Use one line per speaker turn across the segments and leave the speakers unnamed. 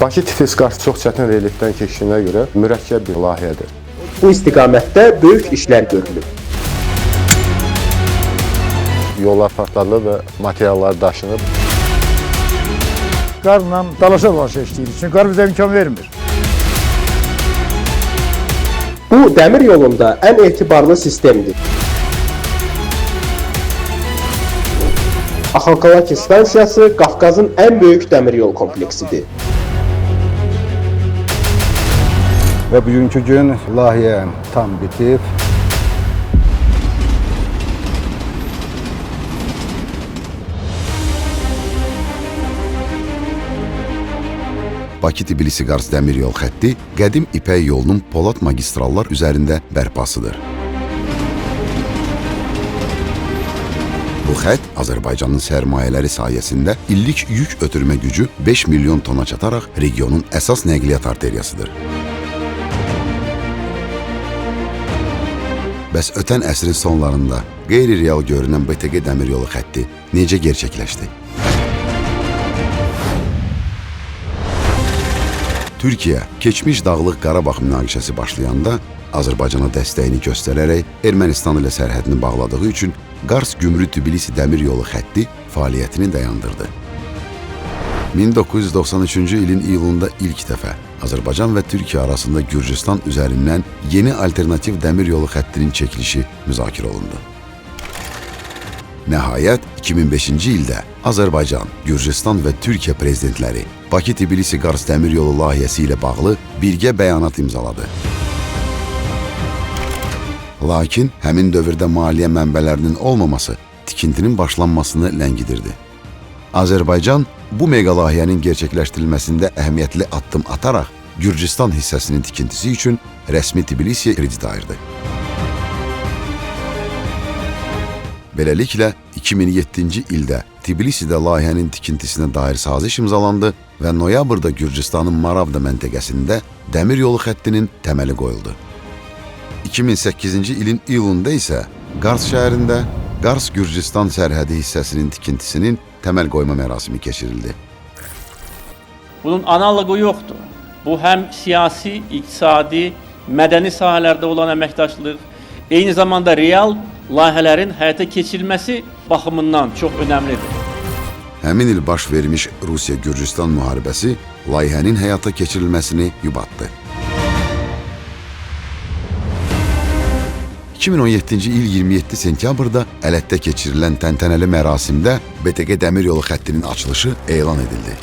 Bakı-Tiflis-Qars çox çətin relyefdən keçdiyinə görə mürəkkəb bir layihədir.
Bu istiqamətdə böyük işlər görülüb.
Yollar partladılıb və materiallar daşınıb.
Qarla dalaşa-dalaşa işləyirik. Çünki qar bizə imkan vermir.
Bu dəmir yolunda ən etibarlı sistemdir. Axalkalaki stansiyası Qafqazın ən böyük dəmir yol kompleksidir.
Və bugünkü gün layihə tam bitib.
Bakı-Tbilisi-Qars dəmir yol xətti qədim İpək yolunun Polad magistrallar üzərində bərpasıdır. Bu xətt Azərbaycanın sərmayələri sayəsində illik yük ötürmə gücü 5 milyon tona çataraq regionun əsas nəqliyyat arteriyasıdır. Bəs ötən əsrin sonlarında qeyri-real görünən BTG dəmir yolu xətti necə gerçəkləşdi? Türkiyə keçmiş Dağlıq Qarabağ münaqişəsi başlayanda Azərbaycana dəstəyini göstərərək Ermənistan ilə sərhədini bağladığı üçün Qars-Gümrü-Tbilisi dəmir yolu xətti fəaliyyətini dayandırdı. 1993-cü ilin iyulunda ilk dəfə Azərbaycan və Türkiyə arasında Gürcüstan üzərindən yeni alternativ dəmir yolu xəttinin çəkilişi müzakirə olundu. Nəhayət, 2005-ci ildə Azərbaycan, Gürcüstan və Türkiyə prezidentləri Bakı-Tbilisi-Qars dəmir yolu layihəsi ilə bağlı birgə bəyanat imzaladı. Lakin həmin dövrdə maliyyə mənbələrinin olmaması tikintinin başlanmasını ləngidirdi. Azərbaycan bu mega layihənin gerçəkləşdirilməsində əhəmiyyətli addım ataraq Gürcüstan hissəsinin tikintisi üçün rəsmi Tbilisiyə kredit ayırdı. Beləliklə, 2007-ci ildə Tbilisidə layihənin tikintisinə dair saziş imzalandı və noyabrda Gürcüstanın Maravda məntəqəsində dəmir yolu xəttinin təməli qoyuldu. 2008-ci ilin iyulunda isə Qars şəhərində Qars-Gürcüstan sərhədi hissəsinin tikintisinin təməl qoyma mərasimi keçirildi.
Bunun analoqu yoxdur. Bu həm siyasi, iqtisadi, mədəni sahələrdə olan əməkdaşlıq, eyni zamanda real layihələrin həyata keçirilməsi baxımından çox önəmlidir.
Həmin il baş vermiş Rusiya-Gürcüstan müharibəsi layihənin həyata keçirilməsini yubatdı. 2017-ci il 27 sentyabrda Ələtdə keçirilən təntənəli mərasimdə BTG dəmir yolu xəttinin açılışı elan edildi.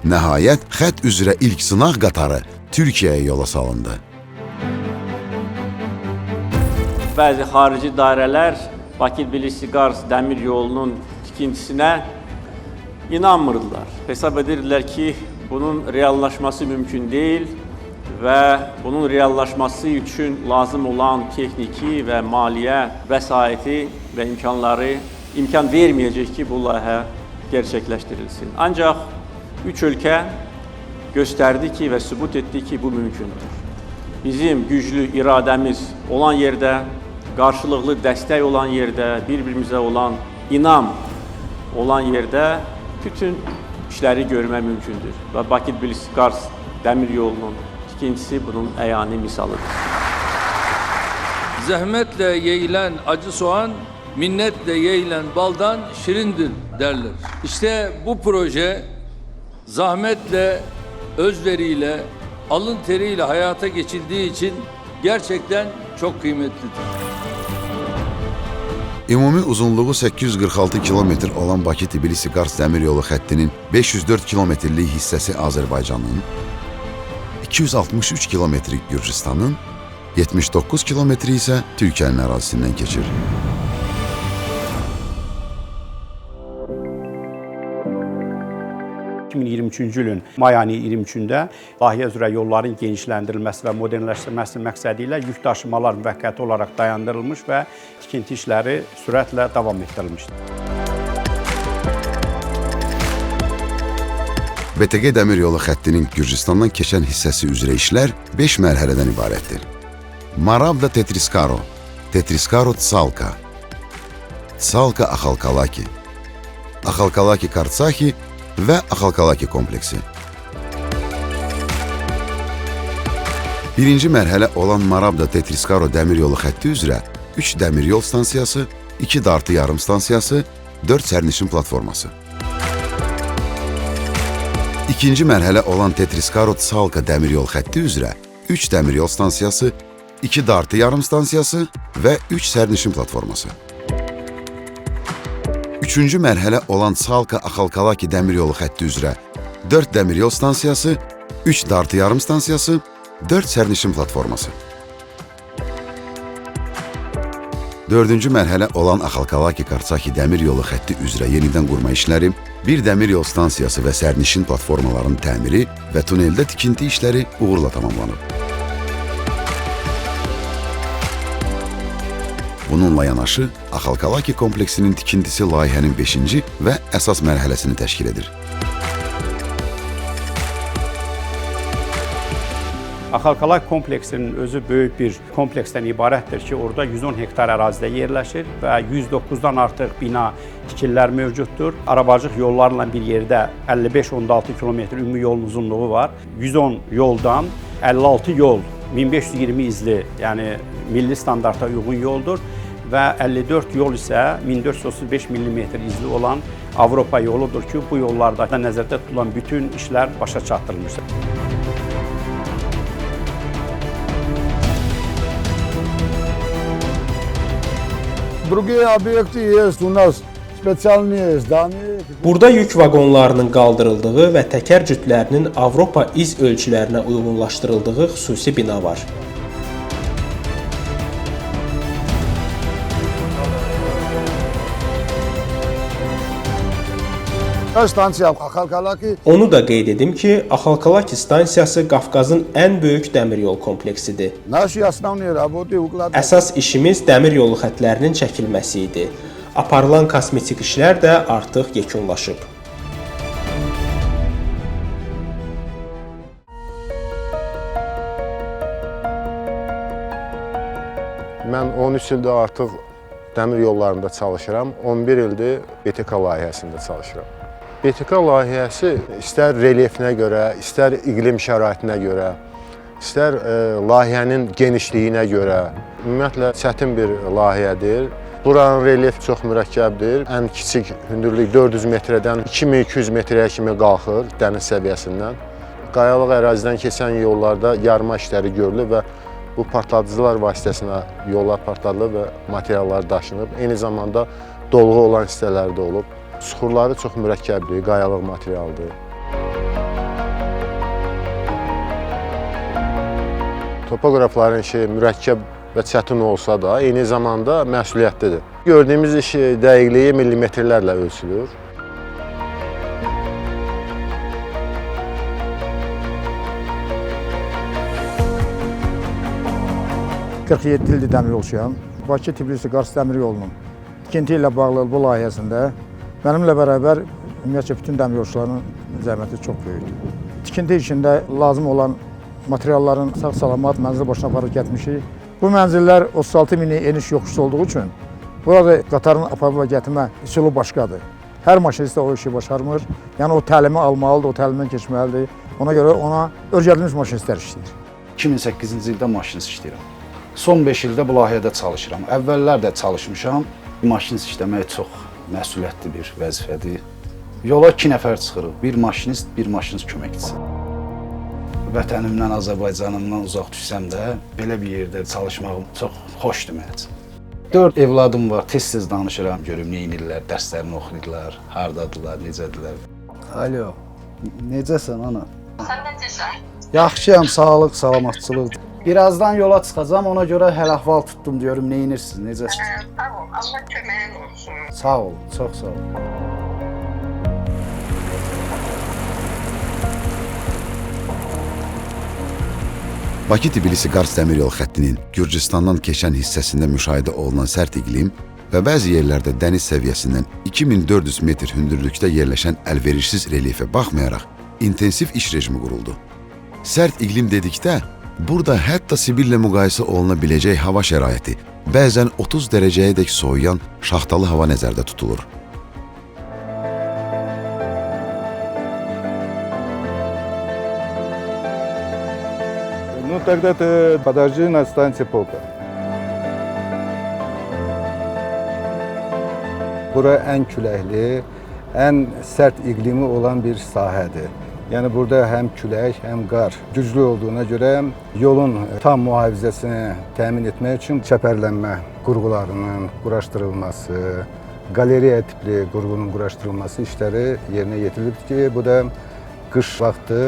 Nəhayət, xətt üzrə ilk sınaq qatarı Türkiyəyə yola salındı.
Bəzi xarici dairələr Bakı-Tbilisi-Qars dəmir yolunun tikintisinə inanmırdılar. Hesab edirdilər ki, bunun reallaşması mümkün deyil və bunun reallaşması üçün lazım olan texniki və maliyyə vəsaiti və imkanları imkan verməyəcək ki, bu layihə gerçəkləşdirilsin. Ancaq üç ölkə göstərdi ki və sübut etdi ki, bu mümkündür. Bizim güclü iradəmiz olan yerdə, qarşılıqlı dəstək olan yerdə, bir-birimizə olan inam olan yerdə bütün işləri görmək mümkündür. Və Bakı-Tbilisi-Qars dəmir yolunun tikintisi bunun əyani misalıdır.
Zəhmətlə yeyilen acı soğan, minnetle yeyilen baldan şirindir derler. İşte bu proje zahmetle, özveriyle, alın teriyle hayata geçildiği için gerçekten çok kıymetlidir.
Ümumi uzunluğu 846 kilometr olan Bakı-Tbilisi-Qars dəmir yolu xəttinin 504 kilometrlik hissəsi Azərbaycanın, 263 kilometri Gürcüstanın, 79 kilometri isə Türkiyənin ərazisindən keçir.
...2023-cü ilin may ayının 23-də layihə üzrə yolların genişləndirilməsi və modernləşdirilməsi məqsədi ilə yük daşımalar müvəqqəti olaraq dayandırılmış və tikinti işləri sürətlə davam etdirilmişdir.
BTG dəmir yolu xəttinin Gürcüstandan keçən hissəsi üzrə işlər 5 mərhələdən ibarətdir. Maravda Tetriskaro, Tetriskaro Tsalka, Tsalka-Axalkalaki, Axalkalaki-Kartsaxi və Axalkalaki kompleksi. Birinci mərhələ olan Marabda-Tetriskaro dəmir yolu xətti üzrə 3 dəmir yol stansiyası, 2 dartı yarım stansiyası, 4 sərnişin platforması. İkinci mərhələ olan Tetriskaro-Tsalka dəmir yol xətti üzrə 3 dəmir yol stansiyası, 2 dartı yarım stansiyası və 3 sərnişin platforması. Üçüncü mərhələ olan Tsalka-Axalkalaki dəmir yolu xətti üzrə 4 dəmir yol stansiyası, 3 dartı yarım stansiyası, 4 sərnişin platforması. Dördüncü mərhələ olan Axalkalaki-Kartsaki dəmir yolu xətti üzrə yenidən qurma işləri, bir dəmir yol stansiyası və sərnişin platformalarının təmiri və tuneldə tikinti işləri uğurla tamamlanıb. Bununla yanaşı, Axalkalaki kompleksinin tikintisi layihənin 5-ci və əsas mərhələsini təşkil edir.
Axalkalaki kompleksinin özü böyük bir kompleksdən ibarətdir ki, orada 110 hektar ərazidə yerləşir və 109-dan artıq bina tikililər mövcuddur. Arabacıq yollarla bir yerdə 55,6 kilometr ümumi yolun uzunluğu var. 110 yoldan 56 yol 1520 izli, yəni milli standarta uyğun yoldur və 54 yol isə 1435 millimetr izli olan Avropa yoludur ki, bu yollarda nəzərdə tutulan bütün işlər başa çatdırılmışdır.
Другие объекты есть у нас специальные здания.
Burada yük vaqonlarının qaldırıldığı və təkər cütlərinin Avropa iz ölçülərinə uyğunlaşdırıldığı xüsusi bina var.
Stansiya Axalkalaki.
Onu da qeyd edim ki, Axalkalaki stansiyası Qafqazın ən böyük dəmir yol kompleksidir. Əsas işimiz dəmir yolu xətlərinin çəkilməsi idi. Aparılan kosmetik işlər də artıq yekunlaşıb.
Mən 13 ildir artıq dəmir yollarında çalışıram, 11 ildir BTK layihəsində çalışıram. BTK layihəsi istər relyefinə görə, istər iqlim şəraitinə görə, istər layihənin genişliyinə görə, ümumiyyətlə çətin bir layihədir. Buranın relyefi çox mürəkkəbdir. Ən kiçik hündürlük 400 metrədən 2200 metrəyə kimi qalxır dəniz səviyyəsindən. Qayalıq ərazidən keçən yollarda yarma işləri görülür və bu partladıcılar vasitəsilə yollar partladılır və materiallar daşınıb. Eyni zamanda dolğu olan hissələri də olub. Suxurları çox mürəkkəbdir, qayalıq materialdır. Topoqrafların işi mürəkkəb və çətin olsa da, eyni zamanda məsuliyyətlidir. Gördüyümüz iş dəqiqliyi millimetrlərlə ölçülür.
...47 ildir dəmir yolçuyam. Bakı-Tbilisi-Qars dəmir yolunun tikinti ilə bağlı bu layihəsində mənimlə bərabər ümumiyyətcə bütün dəmir yolçularının zəhməti çox böyükdür. Tikinti işində lazım olan materialların sağ-salamat mənzil başına aparıb gətirmişik. Bu mənzillər 36 mini eniş yoxuşlu olduğu üçün burada qatarın aparıb və gətirmə üsulu başqadır. Hər maşinist də o işi başarmır. Yəni o təlimi almalıdır, o təlimdən keçməlidir. Ona görə ona öyrədilmiş maşinistlər işləyir.
2008-ci ildə maşinist işləyirəm. Son 5 ildə bu layihədə çalışıram. Əvvəllər də çalışmışam. Maşinist işləmək çox məsuliyyətli bir vəzifədir. Yola 2 nəfər çıxırıq. Bir maşinist, bir maşinist köməkçisi. Vətənimdən, Azərbaycanımdan uzaq düşsəm də belə bir yerdə çalışmağım çox xoşdur mənim üçün. 4 evladım var, tez-tez danışıram, görüm nə edirlər, dərslərini oxuyurlar, hardadırlar, necədirlər. Alo, necəsən ana?
Sən necəsən?
Yaxşıyam, sağlıq, salamatçılıq. Birazdan yola çıxacağam, ona görə həl-əhval tutdum, diyorum, nə edirsiniz, necəsiniz?
Sağ ol, Allah köməyin olsun.
Sağ ol, çox sağ ol.
Bakı-Tbilisi-Qars dəmir yol xəttinin Gürcüstandan keçən hissəsində müşahidə olunan sərt iqlim və bəzi yerlərdə dəniz səviyyəsindən 2400 metr hündürlükdə yerləşən əlverişsiz relyefə baxmayaraq intensiv iş rejimi quruldu. Sərt iqlim dedikdə, Burada hətta Sibirlə müqayisə oluna biləcək hava şəraiti, bəzən 30 dərəcəyədək soyuyan şaxtalı hava nəzərdə tutulur.
Ну, тогда ты подожди на станции полка. Bura ən küləkli, ən sərt iqlimi olan bir sahədir. Yəni burada həm külək, həm qar güclü olduğuna görə yolun tam mühafizəsini təmin etmək üçün çəpərlənmə qurğularının quraşdırılması, qalereya tipli qurğunun quraşdırılması işləri yerinə yetirilib ki, bu da qış vaxtı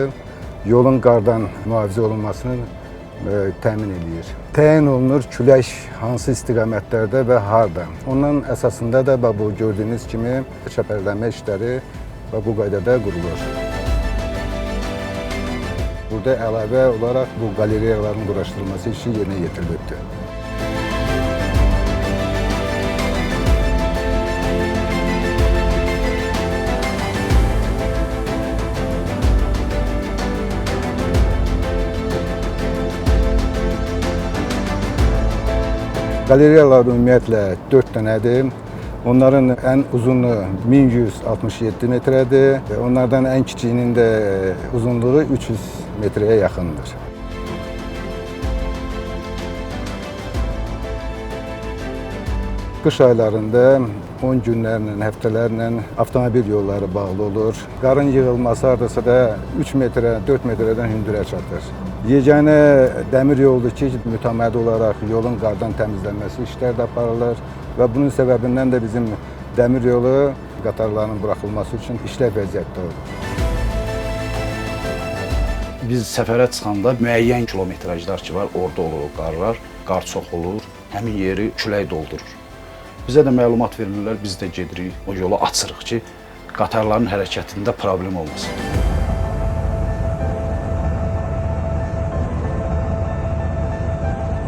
yolun qardan mühafizə olunmasını təmin eləyir. Təyin olunur külək hansı istiqamətlərdə və harda. Ondan əsasında da bu gördüyünüz kimi çəpərlənmə işləri və bu qaydada qurulur. Burada əlavə olaraq bu qalereyaların quraşdırılması işi yerinə yetirilibdir. Qalereyalar ümumiyyətlə 4 dənədir. Onların ən uzunu 1167 metrədir. Onlardan ən kiçiyinin də uzunluğu 300 metrəyə yaxındır. Qış aylarında 10 günlərlə, həftələrlə avtomobil yolları bağlı olur. Qarın yığılması hardasa da 3 metrə, 4 metrədən hündürə çatır. Yeganə dəmir yoludur ki, mütəmadi olaraq yolun qardan təmizlənməsi işlər də aparılır və bunun səbəbindən də bizim dəmir yolu qatarlarının buraxılması üçün işlək vəziyyətdə olur.
Biz səfərə çıxanda müəyyən kilometrajlar ki var, orada olur o qarlar, qar çox olur, həmin yeri külək doldurur. Bizə də məlumat verirlər, biz də gedirik, o yolu açırıq ki, qatarların hərəkətində problem olmasın.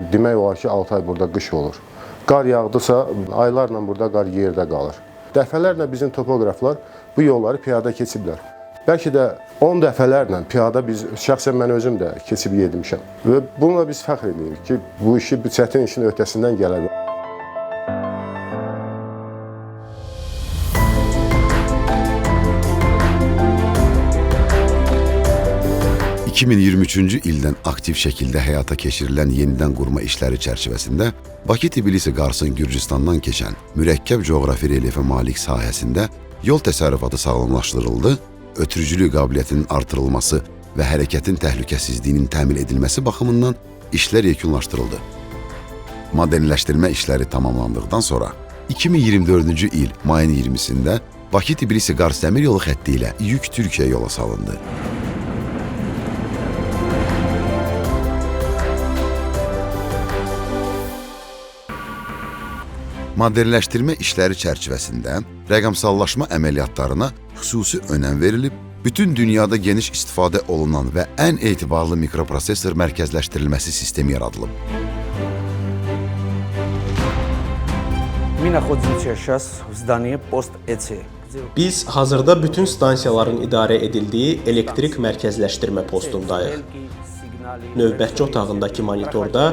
Demək olar ki, 6 ay burada qış olur. Qar yağdısa, aylarla burada qar yerdə qalır. Dəfələrlə bizim topoqraflar bu yolları piyada keçiblər. Bəlkə də 10 dəfələrlə piyada biz, şəxsən mən özüm də keçib yetmişəm. Və bununla biz fəxr edirik ki, bu işi, bu çətin işin öhdəsindən gələ bilər.
...2023-cü ildən aktiv şəkildə həyata keçirilən yenidən qurma işləri çərçivəsində Bakı-Tbilisi-Qarsın Gürcüstandan keçən mürəkkəb coğrafi relyefə malik sahəsində yol təsərrüfatı sağlamlaşdırıldı, ötürücülük qabiliyyətinin artırılması və hərəkətin təhlükəsizliyinin təmin edilməsi baxımından işlər yekunlaşdırıldı. Modernləşdirmə işləri tamamlandıqdan sonra 2024-cü il mayın 20-sində Bakı-Tbilisi-Qars dəmir yolu xətti ilə yük Türkiyə yola salındı. Modernləşdirmə işləri çərçivəsində rəqəmsallaşma əməliyyatlarına xüsusi önəm verilib, bütün dünyada geniş istifadə olunan və ən etibarlı mikroprosesor mərkəzləşdirilməsi sistemi yaradılıb.
Biz hazırda bütün stansiyaların idarə edildiyi elektrik mərkəzləşdirmə postundayıq. Növbətçi otağındakı monitorda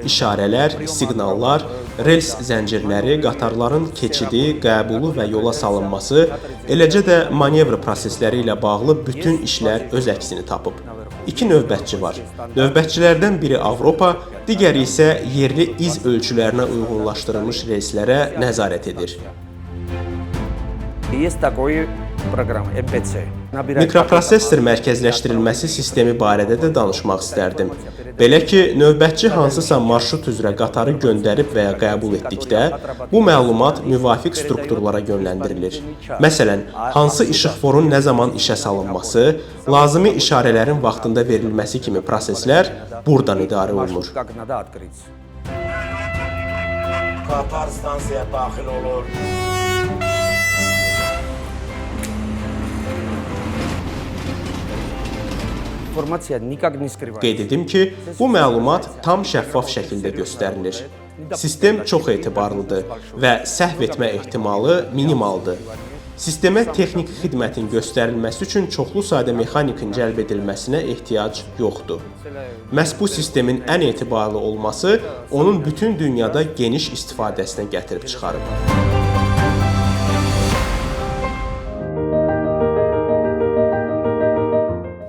işarələr, siqnallar, rels zəncirləri, qatarların keçidi, qəbulu və yola salınması, eləcə də manevr prosesləri ilə bağlı bütün işlər öz əksini tapıb. 2 növbətçi var. Növbətçilərdən biri Avropa, digəri isə yerli iz ölçülərinə uyğunlaşdırılmış relslərə nəzarət edir. Mikroprosesor mərkəzləşdirilməsi sistemi barədə də danışmaq istərdim. Belə ki, növbətçi hansısa marşrut üzrə qatarı göndərib və ya qəbul etdikdə, bu məlumat müvafiq strukturlara yönləndirilir. Məsələn, hansı işıqforun nə zaman işə salınması, lazımi işarələrin vaxtında verilməsi kimi proseslər buradan idarə olunur.
Qatar stansiyaya daxil olur.
Qeyd edim ki, bu məlumat tam şəffaf şəkildə göstərilir. Sistem çox etibarlıdır və səhv etmə ehtimalı minimaldır. Sistemə texniki xidmətin göstərilməsi üçün çoxlu sayda mexanikin cəlb edilməsinə ehtiyac yoxdur. Məhz bu sistemin ən etibarlı olması onun bütün dünyada geniş istifadəsinə gətirib çıxarıb.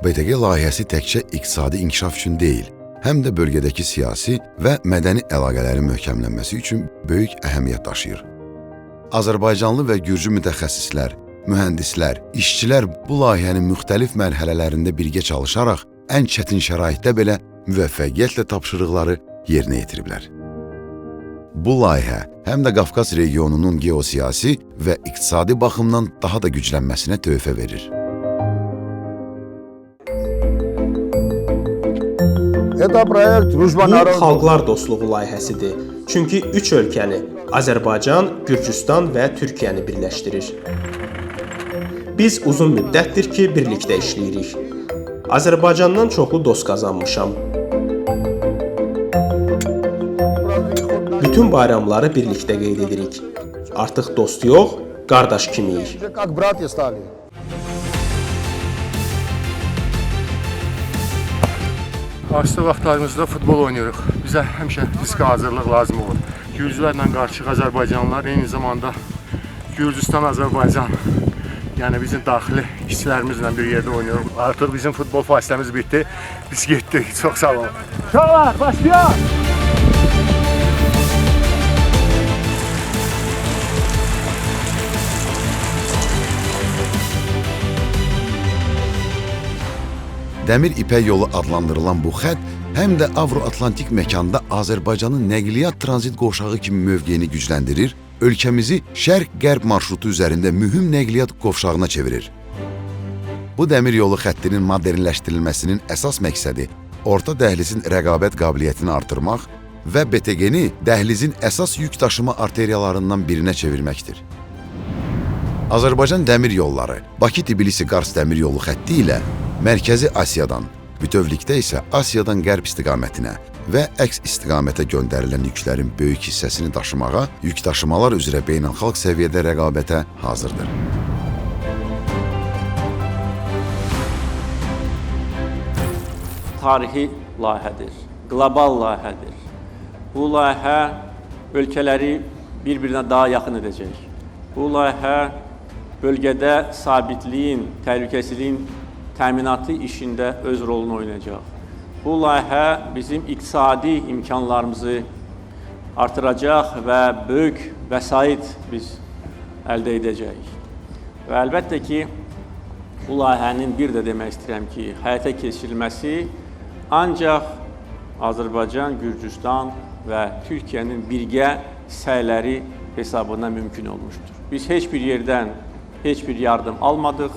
BTG layihəsi təkcə iqtisadi inkişaf üçün deyil, həm də bölgədəki siyasi və mədəni əlaqələrin möhkəmlənməsi üçün böyük əhəmiyyət daşıyır. Azərbaycanlı və gürcü mütəxəssislər, mühəndislər, işçilər bu layihənin müxtəlif mərhələlərində birgə çalışaraq ən çətin şəraitdə belə müvəffəqiyyətlə tapşırıqları yerinə yetiriblər. Bu layihə həm də Qafqaz regionunun geosiyasi və iqtisadi baxımdan daha da güclənməsinə töhfə verir.
Bu, xalqlar dostluğu layihəsidir. Çünki üç ölkəni Azərbaycan, Gürcüstan və Türkiyəni birləşdirir. Biz uzun müddətdir ki, birlikdə işləyirik. Azərbaycandan çoxlu dost qazanmışam. Bütün bayramları birlikdə qeyd edirik. Artıq dost yox, qardaş kimiyik.
Başda vaxtlarımızda futbol oynayırıq. Bizə həmişə fiziki hazırlıq lazım olur. Gürcülərlə qarışıq Azərbaycanlılar, eyni zamanda Gürcüstan, Azərbaycan, yəni bizim daxili işçilərimizlə bir yerdə oynayırıq. Artıq bizim futbol fasiləmiz bitdi. Biz getdik. Çox sağ olun. Uşaqlar, başlayaq!
Dəmir İpək yolu adlandırılan bu xətt həm də Avroatlantik məkanda Azərbaycanın nəqliyyat tranzit qovşağı kimi mövqeyini gücləndirir, ölkəmizi şərq-qərb marşrutu üzərində mühüm nəqliyyat qovşağına çevirir. Bu dəmir yolu xəttinin modernləşdirilməsinin əsas məqsədi orta dəhlizin rəqabət qabiliyyətini artırmaq və BTG-ni dəhlizin əsas yük daşıma arteriyalarından birinə çevirməkdir. Azərbaycan Dəmir Yolları Bakı-Tbilisi-Qars dəmir yolu xətti ilə Mərkəzi Asiyadan, bütövlükdə isə Asiyadan qərb istiqamətinə və əks istiqamətə göndərilən yüklərin böyük hissəsini daşımağa, yük daşımalar üzrə beynəlxalq səviyyədə rəqabətə hazırdır.
Tarixi layihədir, qlobal layihədir. Bu layihə ölkələri bir-birinə daha yaxın edəcək. Bu layihə bölgədə sabitliyin, təhlükəsizliyin təminatı işində öz rolunu oynayacaq. Bu layihə bizim iqtisadi imkanlarımızı artıracaq və böyük vəsait biz əldə edəcəyik. Və əlbəttə ki, bu layihənin bir də demək istəyirəm ki, həyata keçirilməsi ancaq Azərbaycan, Gürcüstan və Türkiyənin birgə səyləri hesabına mümkün olmuşdur. Biz heç bir yerdən heç bir yardım almadıq,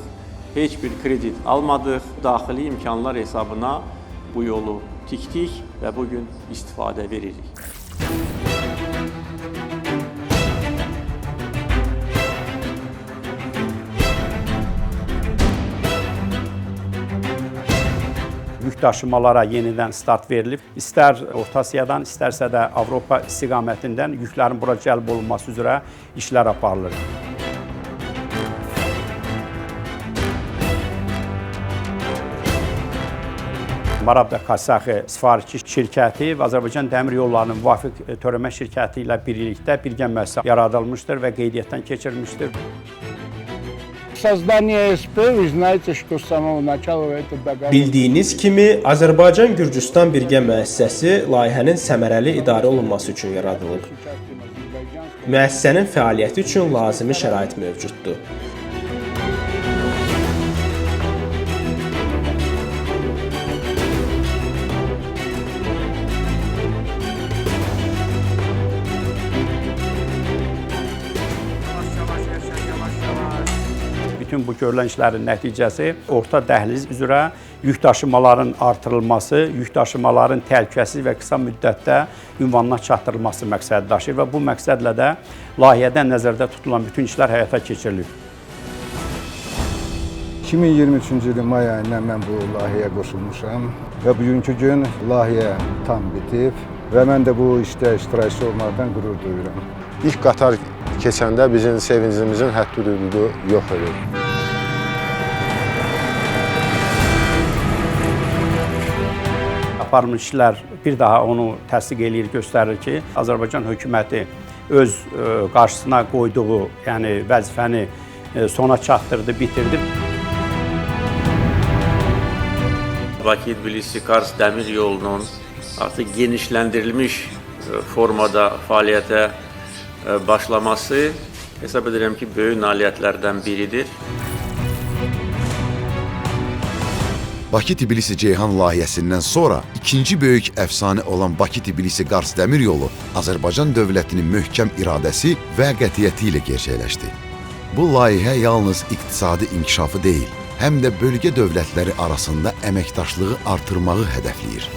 heç bir kredit almadıq. Daxili imkanlar hesabına bu yolu tikdik və bugün istifadə veririk.
Yük daşımalara yenidən start verilib. İstər Orta Asiyadan, istərsə də Avropa istiqamətindən yüklərin bura cəlb olunması üzrə işlər aparılır. Marabda Kasaxı sifarişçi şirkəti və Azərbaycan Dəmir Yollarının müvafiq törəmə şirkəti ilə birlikdə birgə müəssisə yaradılmışdır və qeydiyyatdan keçirilmişdir.
Bildiyiniz kimi, Azərbaycan-Gürcüstan birgə müəssisəsi layihənin səmərəli idarə olunması üçün yaradılıb. Müəssisənin fəaliyyəti üçün lazımi şərait mövcuddur.
Bütün bu görülən işlərin nəticəsi orta dəhliz üzrə yük daşımaların artırılması, yük daşımaların təhlükəsiz və qısa müddətdə ünvanına çatdırılması məqsədi daşıyır və bu məqsədlə də layihədə nəzərdə tutulan bütün işlər həyata keçirilib.
2023-cü ilin may ayından mən bu layihəyə qoşulmuşam və bugünkü gün layihə tam bitib və mən də bu işdə iştirakçı olmaqdan qürur duyuram.
İlk qatar keçəndə bizim sevincimizin həddi-hüdudu yox idi.
Aparılmış işlər bir daha onu təsdiq eləyir, göstərir ki, Azərbaycan hökuməti öz qarşısına qoyduğu, yəni vəzifəni sona çatdırdı, bitirdi.
Bakı-Tbilisi-Kars dəmir yolunun artıq genişləndirilmiş formada fəaliyyətə başlaması hesab edirəm ki, böyük nailiyyətlərdən biridir.
Bakı-Tbilisi-Ceyhan layihəsindən sonra ikinci böyük əfsanə olan Bakı-Tbilisi-Qars dəmir yolu Azərbaycan dövlətinin möhkəm iradəsi və qətiyyəti ilə gerçəkləşdi. Bu layihə yalnız iqtisadi inkişafı deyil, həm də bölgə dövlətləri arasında əməkdaşlığı artırmağı hədəfləyir.